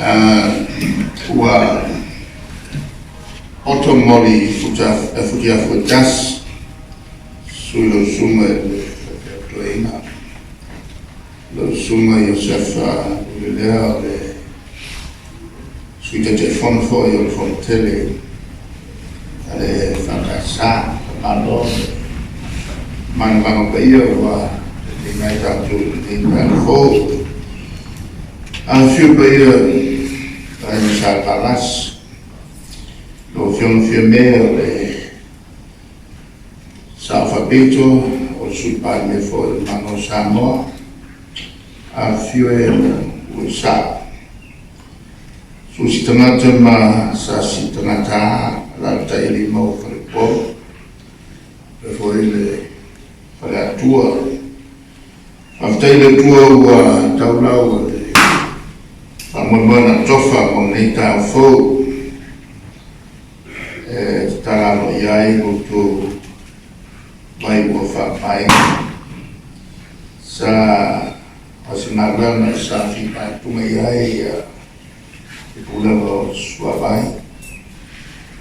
Ua poto moli futiafu e tasi, sui lau susuga i le Toeaina, lau susuga Iosefa Uelelea o le Sui Taitaifono foi o le Fono Tele a le EFKS. Faamalo le manavaga paia ua taitaiina ai tatou i lenei taeao fou. Afifio paia o Aiga Sa Valasi, lau Afioga Fiame o le Sao Faapito, o le Sui Palemia foi o le Malo o Samoa, afifio e ua i Sao, Suasitagata ma Sasitagata, alaalatai alii ma faleupolu, faapea foi le Faleatua. Faafetai i le Atua ua tau lau o le faamoemoe na tofa mo lenei taeao fou e tatala aloaia ai lo outou vai ua faamaina. Sa o se galuega sa fitaituga i ai le pulega o le suavai.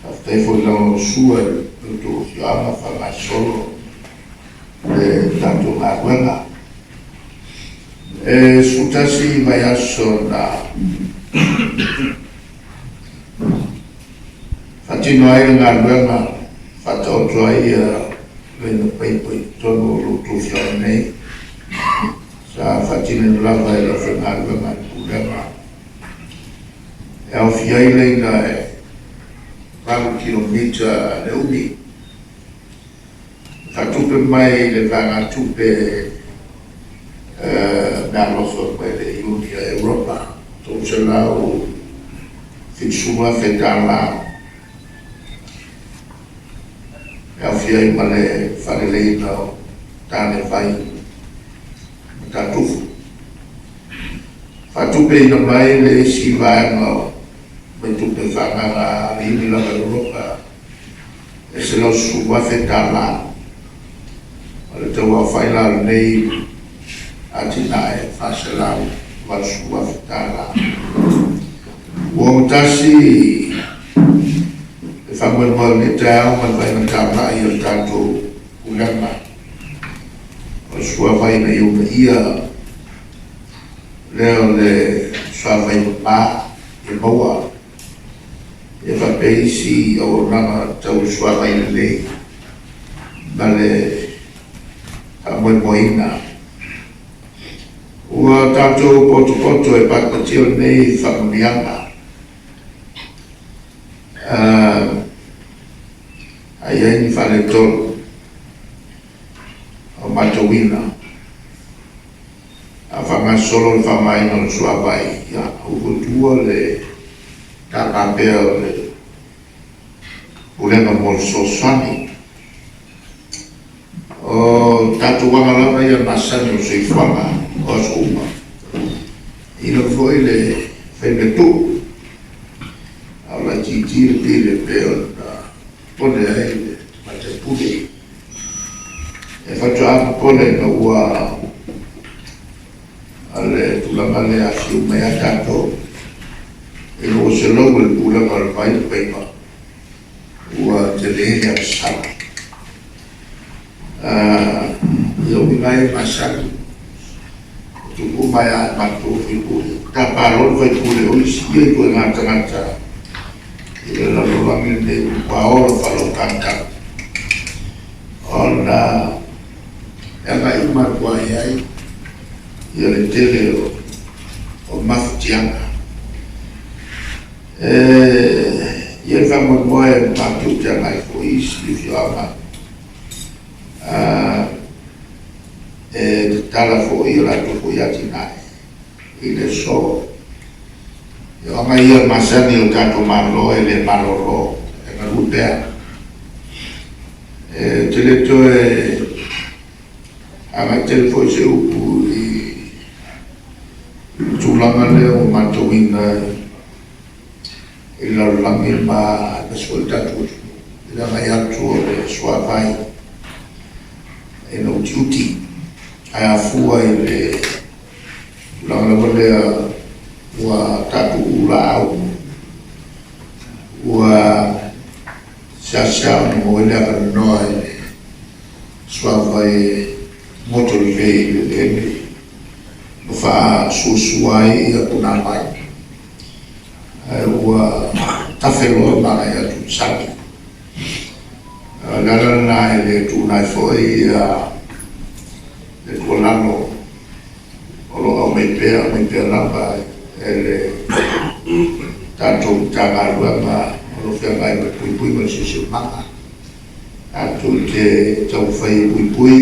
Faafetai foi i lagolagosua i lo outou afioaga faagasolo le tatou galuega. E 11 vaiaso na faatino ai le galuega faataoto ai laina paipa i totonu o lo outou afioaga nei. Sa faatinoina lava e le aufaigaluega a le Pulega e aofia ai laina e 8 kilomita le umi. Faatupe mai le vaegatupe meaalofa mai le Iuni a Europa, $370,000 e aofia ai ma le faaleleiina o tanevai ma tatufu. Faatupeina mai le isi vaega mai tupe faaagaaga a le Iuni lava a Europa e $110,000. O le tauaofai la o lenei atinae e $480,000. Ua ogatasi le faamoemoe o lenei taeao ma le vaaiga taulai o le tatou Pulega o le Suavai ina ia uunaia lea o le suavai mama ia maua ia faapea isi auaunaga tau le suavai lelei ma le faamoemoeina. Ua tatou potopoto e patipatia lenei faamanuiaga a i ai ni faaletonu o matauina a faagasolo le faaaogaina o le suavai, ia ua foi tua le tapa pea o le Pulega mo le Fesoasoani. O tatou aga lava ia masani o le soifuaga o aso uma, e i ai lava foi le faimea tuu, a o laitiiti le pili e pei ona popole ai le Tamaitai Pule. E faatoa popole ina ua le tulaga lea aafia uma ai lava tatou. Ina ua selau e le pulega o le vai le paipa, ua tele le agasala. Ia uiga lava ia masani, e tupu uma ai lava i matou o sui usufono. Tapa loa le sui usufono o isi ia ituaiga tagata i le lalolagi lenei ua ola faalautagataga ona e agai uma atu lava i ai ia le tele o mafatiaga. E i ai le faamoemoe matou te agai foi i isi afioaga e tatala foi a latou foi atinae i le aso. E o aga ia masani o tatou Malo e le malolo, e galue pea. E te le toe agai tele foi se upu i le tulaga lea ua matauina i le lalolagi ma aemaise foi le tatou atunuu i le agai atu o le suavai ina utiuti ae afua i le tulaga lava lea ua tatou pulaau ua seasea ona maua ai le avanoa i le suavai e goto lelei i le eleele ma faasuasua ai ia punavai, ae ua tafe loa ma agai atu i le sami. O le ala lena e le tuua ai foi ia le tuualalo o lo o aumai pea lava e le tatou Matagaluega o lo o feagai ma le puipuiga o le siosiomaga. Tatou te taumafai e puipui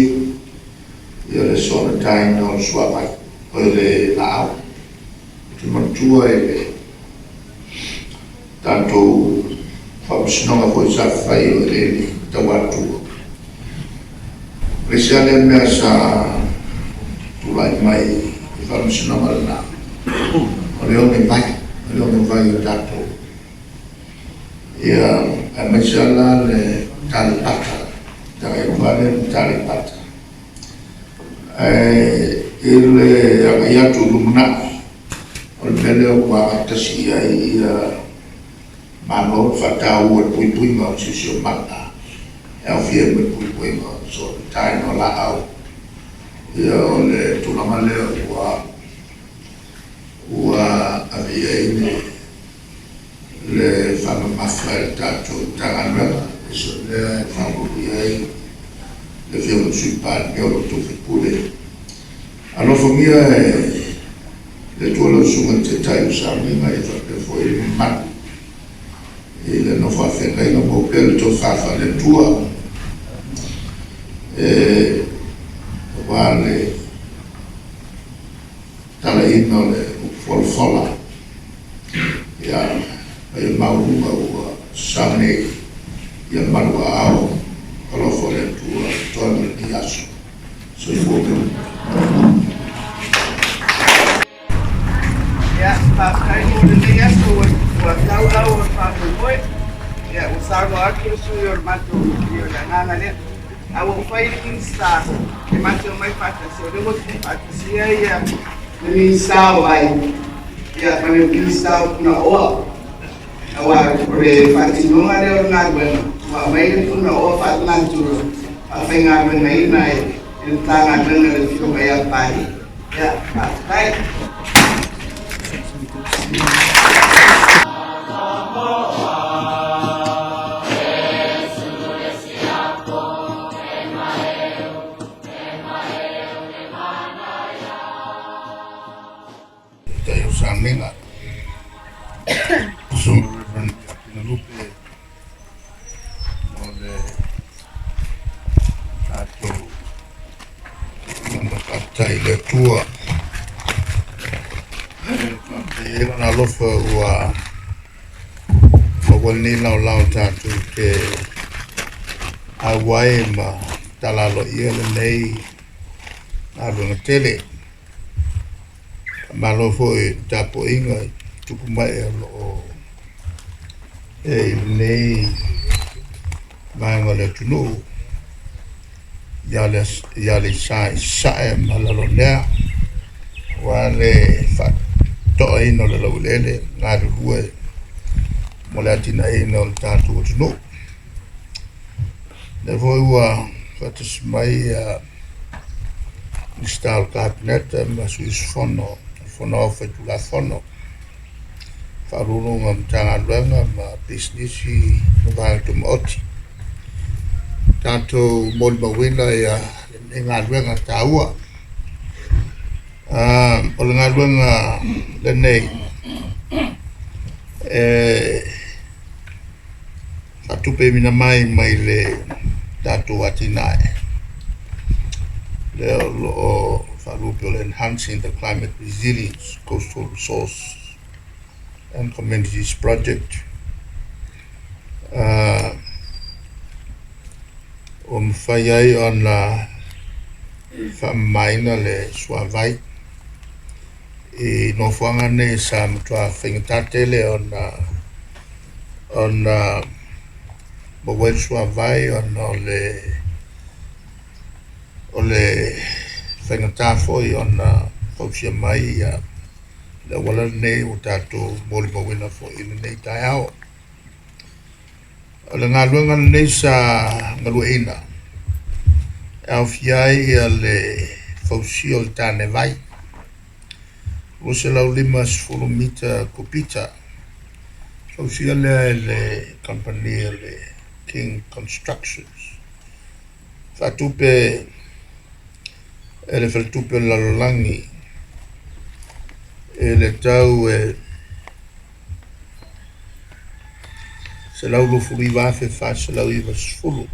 ia le soona taina o le suavai, o le laau. Ou te manatua i le tatou faamasinoga foi sa fai o eleele tau Atua, o le isi lava lea mea sa tulai mai i faamasinoga lena, o le oge vai, o le oge vai o tatou. Ia, aemaise lava la le taleipata, tagai atu lava lea i le taleipata. Ae i le agai atu i lumanai, o le mea lea ua agai tasi i ai ia Malo le faataua i le puipuiga o le siosiomaga, e aofia ai ma le puipuiga o le soona taina o laau. Ia o le tulaga lea ua ua ave i ai le le faamamafa e le tatou Matagaluega, aemaise o lea e faaopoopo i ai le Afioga i le Sui Palemia o lo outou sui usufono. Alofagia e le Atua lau Susuga i le Taitai o le sauniga ia faapea foi le mamalu i le nofo a feagaiga, maua pea le tofa faale-Atua aua le talaina o le upu folafola, ia, paia maualuga ua sa nei ia maluaao alofa o le Atua totoe ma lenei aso. Soifua ma. Ia, faafetai mo lenei aso ua ua tau lau o le faamoemoe. Ia, ua saunoa atu le sui o le matou, ia o le agaga lea. A ua ou fai i le Minisita e matou omai faatasi, o lea ua tuufaatasia ia le Minisita o Vai, ia ma le Minisita o Punaoa. Aua o le faatinoga lea o le galuega, ua aumai le punaoa faalenatura faafaigaluegaina e le Matagaluega a le Afioga ia Papalii. Ia, faafetai. Tai o Salega, Susuga Reverend Tiapina Lupe, mo le tatou faafetai i le Atua. Faafetai ai Lona alofa ua maua lenei laolao tatou te auai ma tatala aloaia lenei galuega tele. Faamalo foi i le tapuaiga i tupu ma ee o lo o i ai i lenei vaega o le atunuu i Aleisa i Sasae ma Laloanea, aua le faatoaina o le laueleele galulue mo le atinaeina o le tatou atunuu. O lea foi ua faatasi mai ia Minisita o le Kapeneta ma sui usufono o le Fono Aoao Faitulafono, Ofisa Sili o Pulega o Matagaluega ma Pisinisi ma Vaega Tumaoti. Tatou molimauina lenei galuega taua. O le galuega lenei e faatupeina mai mai le tatou atinae lea o lo o faalupe o le Enhancing the Climate Resilience Coastal Resource and Communities Project. Ua mafai ai ona faamamaina le suavai i nofoaga nei sa matua faigata tele ona ona maua ai le suavai ona o le o le faigata foi ona fausia mai ia Le auala lenei ua tatou molimauina foi i lenei taeao. O le galuega lenei sa galueaiina e aofia ai le fausia o le tanevai 250 mita kupita, fausia lea e le kamupani o le King Constructions, faatupe e le Faletupe o le Lalolagi i le tau e $129,490.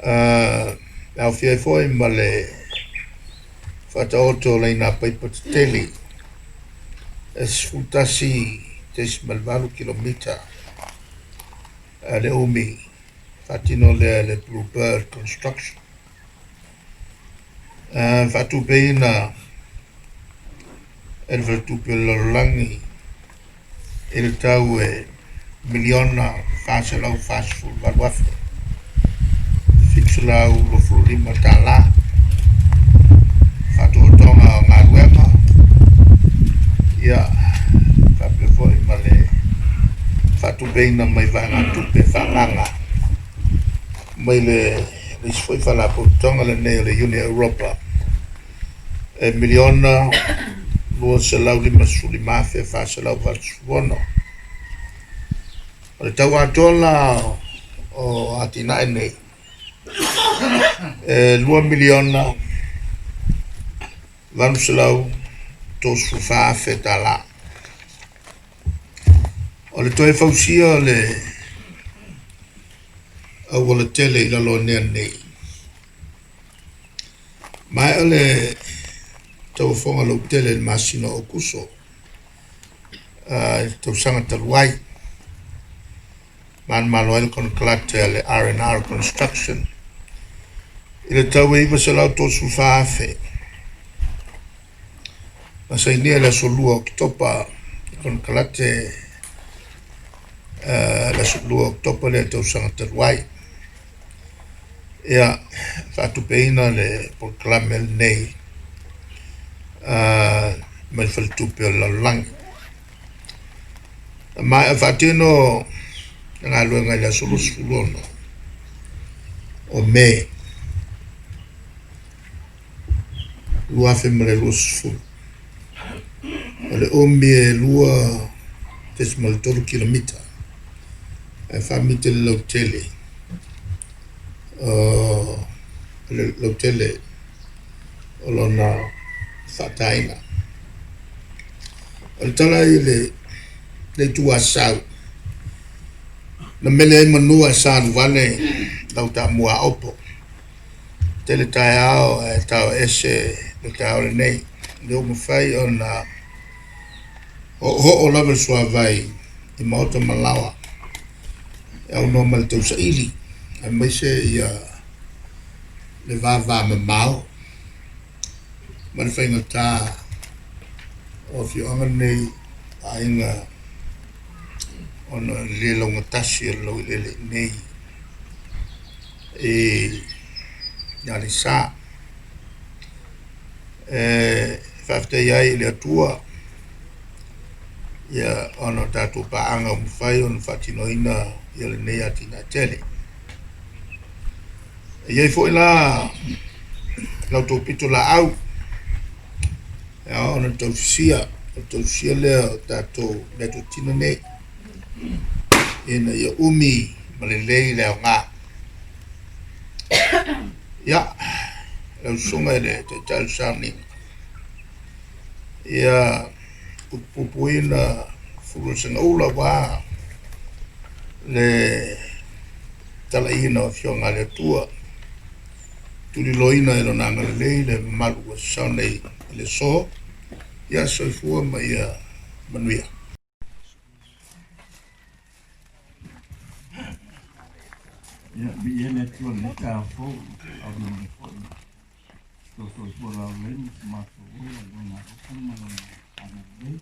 E aofia ai foi ma le faataoto o laina paipa tetele e 11.8 kilomita le umi, faatino lea e le Blue Bird Construction. Faatupeina e le Faletupe o le Lalolagi i le tau e $1,448,725. Faatoatoga o galuega, ia faapea foi ma le faatupeina mai vaegatupe faaagaaga mai le isi foi faalapotopotoga lenei o le Iuni a Europa e $1,255,486. O le tau atoa la o atinae nei e $2,834,000. O le toe fausia o le auala tele i lalo anea nei, maea le tauofoga lautele i le masina o Aokuso i le tausaga talu ai, manumalo ai le konekarate a le R&R Construction i le tau e $934,000. Na sainia i le aso 2 o Oketopa le konekarate le aso 2 o Oketopa lea i le tausaga talu ai. Ia, faatupeina le polokalame lenei mai le Faletupe o le Lalolagi. Na maea faatino le galuega i le aso 26 o Me 2020. O le umi e 2.3 kilomita ae faamite le lautele o le lautele o lona faataina. O le tala i le itu Asau, na mele ai manu ae sa alu vale lau taamua aopo. Tele taeao ae tao ese le taeao lenei. Le ua mafai ona ho'oho'o lava le suavai i maota ma laoa e aunoa ma le tausaili aemaise ia le vavamamao ma le faigata o afioaga nei aiga ona o le le laugatasi o le laueleele i inei i Aleisa. E faafetai ai i le Atua ia ona o tatou paaga ua mafai ona faatinoina ia lenei atinae tele. E i ai foi la la outou pitolaau e ao ona tausisia, o le tausisia lea o tatou meatotino nei ina ia umi ma lelei le aoga. Ia, lau susuga i le Taitai o le Sauniga, ia upupupuina fulu o le segaula aua le talaiina o Afioga a le Atua, tuliloaina e Lona agalelei le mamalu ua sasao nei i le aso. Ia soifua ma ia manuia. Ia, viia le Atua i lenei taeao fou, aulia mai foi lo soifua laulelei ma so matou ola i Lona alofa ma Lona agalelei.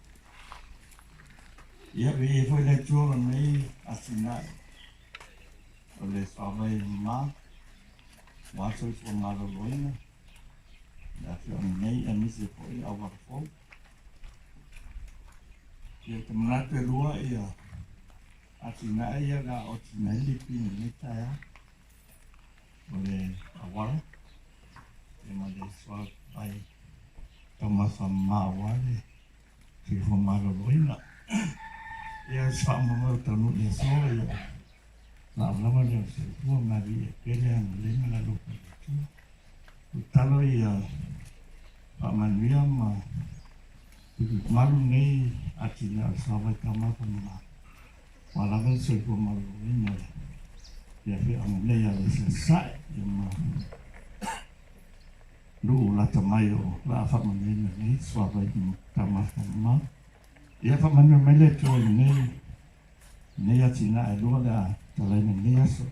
Ia, viia foi le Atua o lenei atinae o le suavai mama, aua le soifua maloloina, le afioaga nei, aemaise foi auala fou. Ia ou te manatu e lua ia atinae ia o le a otina ai le lipi i lenei taeao. O le auala ia ma le suavai taumafa mama aua le soifua maloloina. Ia o se faamoemoe ua taunuu i le aso ia lau lava lea o le soifua ma alii e pele agalelei ma le alofa o le Atua. Tatalo ia faamanuia ma malu nei atinae o le suavai taumafa ma ua lava le soifua maloloina i afioaga nei a Aleisa Sasae ia ma nuu lata mai o le a faamanuiaina nei suavai taumafa mama. Ia faamanuia mai le Atua i lenei atinae e lua o le a talaina i lenei aso.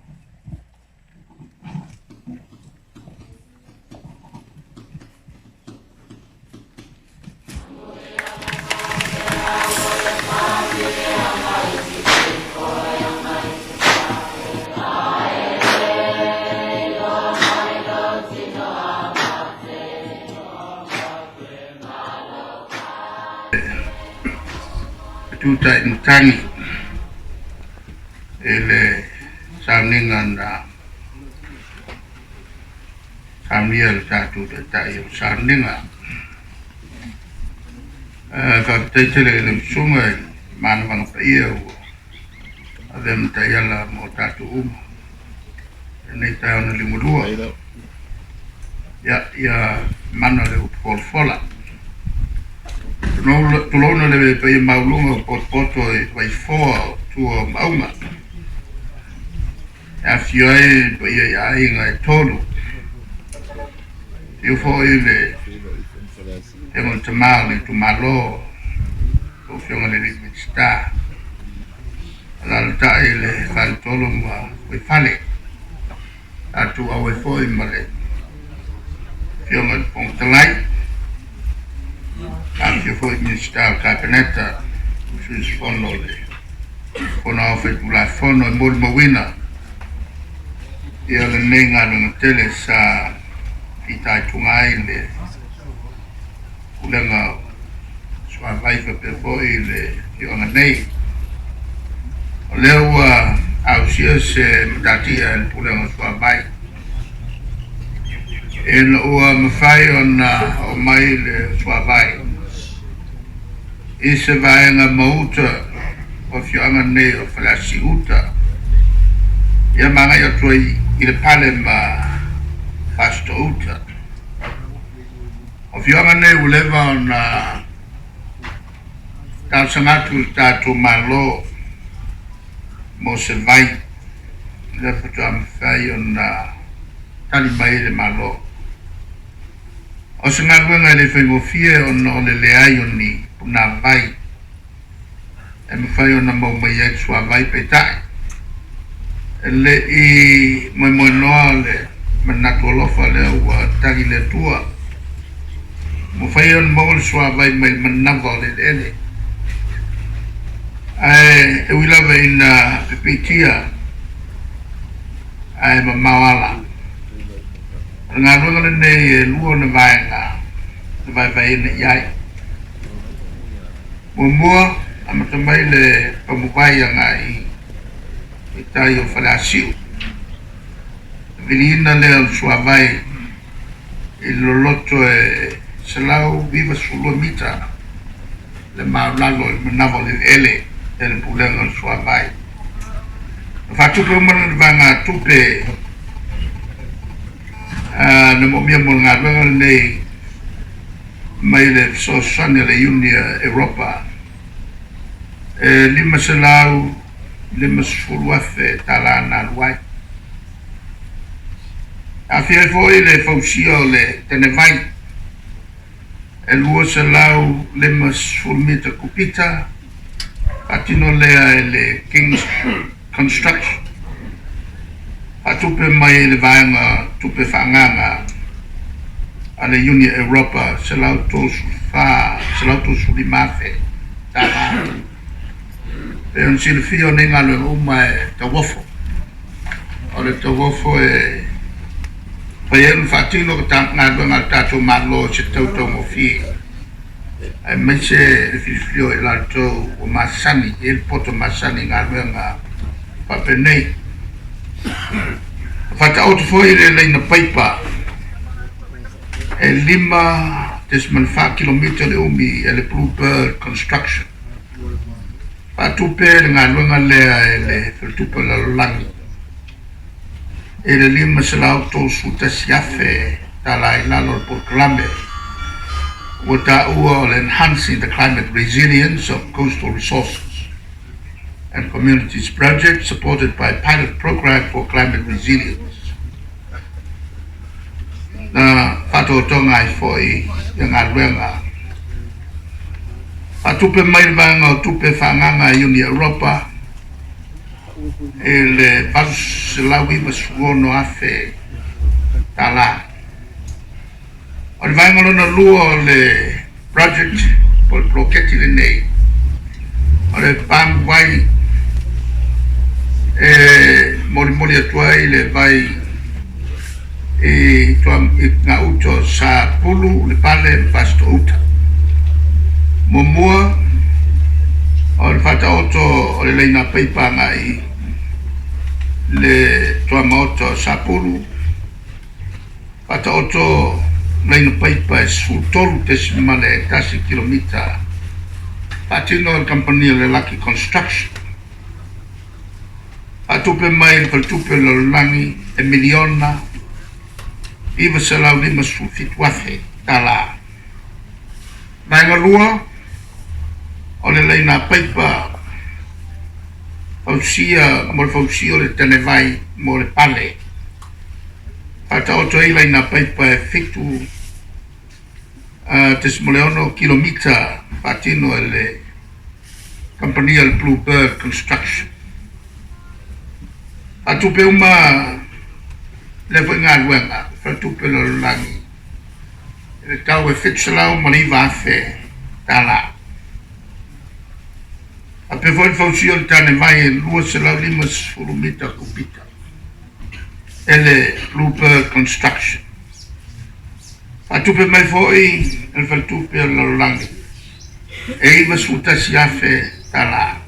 Tūtai matagi i le sauniga na saunia e le tatou Taitai o le sauniga. Faafetai tele i lau Susuga i le manavana paia ua avea ma taiala mo tatou uma i lenei taeao na liugalua. Ia, ia mana le upu folafola. Tulouna le paia maualuga o potopoto i Vaifoa o tua o Maauga. E afifio ai le paia i aiga e tolu. Afio foi le Afioga i le Tama o le itumalo, lau Afioga i le Alii Minisita, alaalatai le faletolu ma Fuaifale. Tatou auai foi ma le Afioga i le Fofoga Fetalai, afifio foi Minisita o le Kapeneta, sui usufono o le Fono Aoao Faitulafono e molimauina ia lenei galuega tele sa fitaituga ai le Pulega o Suavai faapea foi le afioaga nei. O lea ua ausia se matatia e le Pulega o Suavai ina ua mafai ona oo mai le suavai i se vaega mauta o afioaga nei o Faleasiuta ia ma agai atu ai i le pale ma Fasitouta. O afioaga nei ua leva ona talosaga atu i le tatou Malo mo se vai, lea faatoa mafai ona tali mai ai le Malo. O se galuega e le faigofie ona o le leai o ni punavai e mafai ona maua mai ai le suavai, peitai, e le i moemoenoa le manatu alofa lea ua tali le Atua. Ua mafai ona maua le suavai mai le manava o le eleele. Ae e ui lava ina pipeitia ae mamao ala. O le galuega lenei e lua ona vaega na vaevaeina i ai. Muamua, amata mai le pamuvai agai i tai o Faleasiu. Le viliina lea o le suavai i le loloto e 192 mita le maulalo i le manava o le eleele e le Pulega o le Suavai. Na faatupe uma lana vaegatupe na moomia mo le galuega lenei mai le fesoasoani a le Iuni a Europa e $550,000 tala na alu ai. E aafia ai foi le fausia o le tanevai e 250 mita kupita, faatino lea e le Kings Construction, faatupe mai e le Vaega Tupe Faaagaaga a le Iuni a Europa $134, $135,000. Pei ona silafia o nei galuega uma e tauofo. O le tauofo e fai ai ona faatino galuega a le tatou Malo i se tau taugofie. Aemaise le filifili o i latou ua masani, e i ai le poto masani i galuega faapenei. E faataoto foi le laina paipa e 5.4 kilomita le umi e le Blue Bird Construction. Faatupe le galuega lea e le Faletupe o le Lalolagi i le $531,000 tala i lalo o le polokalame ua taua o le Enhancing the Climate Resilience of Coastal Resources and Communities Project supported by Pilot Program for Climate Resilience. Na faatoatoga ai foi ia galuega faatupe mai le vaega o tupe faaagaga a Iuni Europa i le $896,000 tala. O le vaega lona lua o le project po o le poloketi lenei, o le pamu vai e molimoli atu ai le vai i gauta o Sapulu, Lepale ma Fasitoo-uta. Muamua, o le faataoto o le laina paipa agai le tuamaota o Sapulu, faataoto laina paipa e 13.1 kilomita, faatino e le kamupani o le Lucky Construction. Faatupe mai le Faletupe o le Lalolagi e miliona $957,000 tala. Vaega lua, o le laina paipa fausia mo le fausia o le tanevai mo le pale. Faataoto ai laina paipa e 7.6 kilomita faatino e le kamupani o le Blue Bird Construction. Faatupe uma lea foi galuega, Faletupe o le Lalolagi i le tau e $709,000 tala. Faapea foi le fausia o le tanevai e 250 mita kupika e le Blue Bird Construction. Faatupe mai foi e le Faletupe o le Lalolagi e $91,000 tala.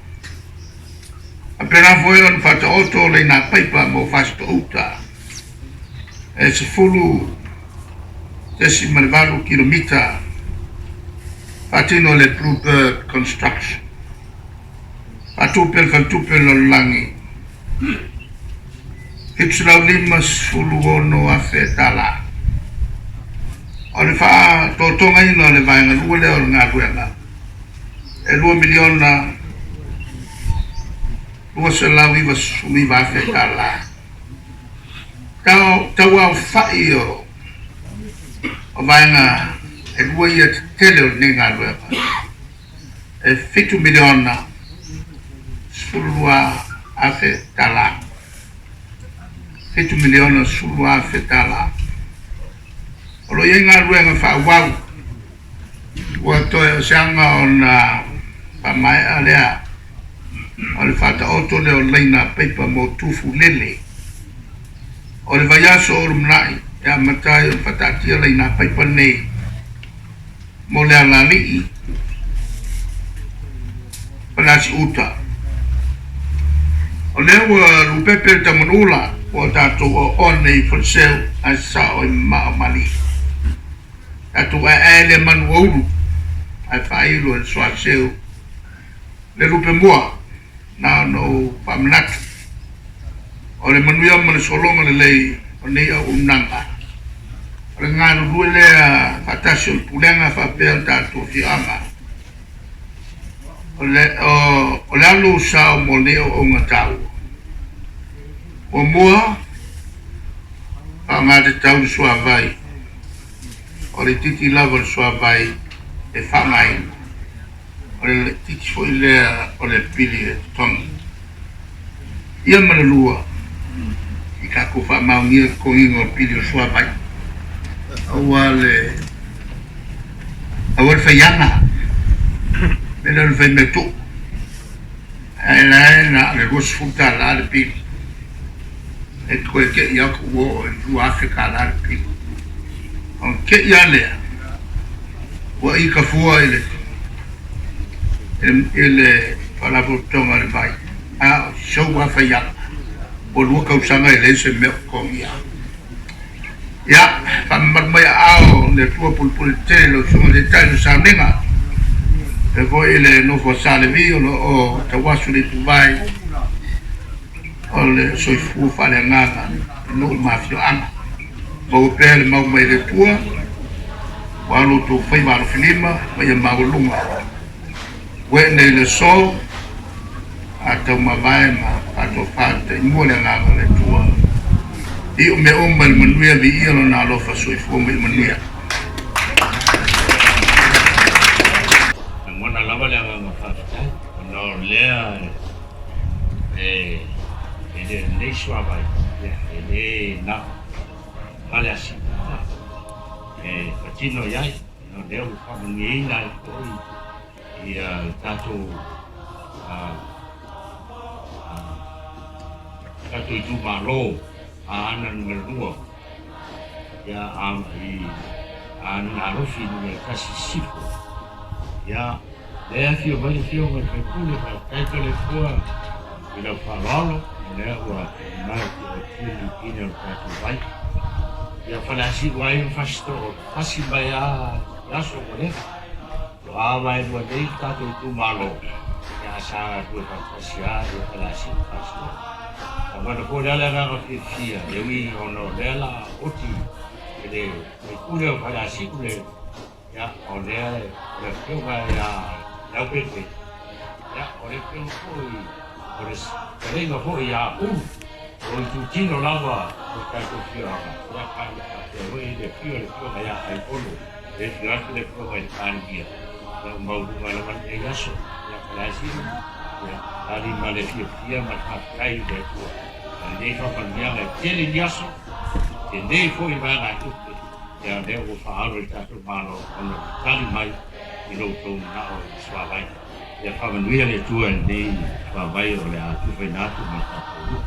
Faapena foi ona faataoto laina paipa mo Fasitoo-uta e 10.8 kilomita faatino e le Blue Bird Construction. Faatupe e le Faletupe o le Lalolagi $756,000 tala. O le faatotogaina o le vaega lua lea o le galuega e $2 miliona $299,000 tala. Tauaofai o vaega e lua ia tetele o lenei galuega e $7 miliona $12,000 tala. $7 miliona $12,000 tala. O lo o i ai galuega faaauau ua toe o se aga ona faamaea lea o le faataoto lea o laina paipa mo Tufulele. O le vaiaso o lumanai e amata ai ona faataatia laina paipa nei mo le alalii Palasi-uta. O lea ua lupepe le taumanuula ua tatou oaoa nei i Faleseu ae sao i mamao Malii. Tatou aeae lea manu ua ulu ae faailo e le soaseu le lupe mua. Na ona ou faamanatu o le manuia ma le sologa lelei o nei auaunaga o le galulue lea faatasi o le Pulega faapea le tatou afioaga. O le a lou sao mo lenei auaunaga taua? Muamua, faaaoga tatau le suavai. O le itiiti lava o le suavai e faaaogaina, o le laitiiti foi lea o le pili e totogi. Ia ma le lua, i tatou faamaonia le totogiina o le pili o le suavai, aua le Aua le faiaga, mea lea o le faimea tuu, ae la e na o le $20 le pili, e toe te i atu ua oo i le $2,000 le pili. Ona te i lava lea, Ua i kafua i le i le Faalapotopotoga o le Vai, a o si ou afaiaga, ua lua tausaga e leai se mea o totogia. Ia, faamamalu mai aao le Atua pulepule tetele lau Susuga i le Taitai o le Sauniga, faapea foi le nofo a Sa Levi o lo o tauasu le ipuvai o le soifua faaleagaga i nuu ma afioaga. Maua pea le mau mai le Atua, ua alu outou faiva alofilima ma ia maualuga. Ua ee nei le aso, a taumavae ma faatofa taimua le agaga o le Atua. Iu mea uma i le manuia, viia Lona alofa soifua ma ia manuia. Lagona lava le agaga faafetai ona o lea e le o lenei suavai e le na o Faleasiu e patino i ai, ona o lea ua faamanuiaina ai foi ia le tatou tatou itumalo Aana Nu.2 ia i Aana Alofi Nu.1 Sisifo. Ia, lea e afio mai le Afioga i le Faipule, faafetai Toleafoa i lau faaaloalo, o lea ua tuuina mai e te le lipina o le tatou vai. Ia Faleasiu ai ma Fasitoo, tasi mai lava i aso ua leva. Ua vaelua nei le tatou itumalo, ia sa galulue faatasi lava ia Faleasiu ma Fasitoo. Lagona foi la le agaga fiafia e ui ona o lea la oti e le faipule o Faleasiu le ia o lea o le afioga ia Leaupepe, ia o le afioga foi o le fetalaiga foi ia Ulu, o itutino lava o le tatou afioaga, ia faapea foi le afio o le afioga ia Aiono. E afio atu le Afioga i le Palemia, ia ua maualuga lava lenei aso, ia Faleasiu, ia tali ma le fiafia ma le faafetai i le Atua i lenei faamanuiaga e tele ni aso, tele foi vaegatupe, ia lea ua faaalo i le tatou Malo ona o le tali mai i lo outou manao i le suavai. Ia faamanuia le Atua i lenei suavai o le a tufaina atu mo le tatou nuu.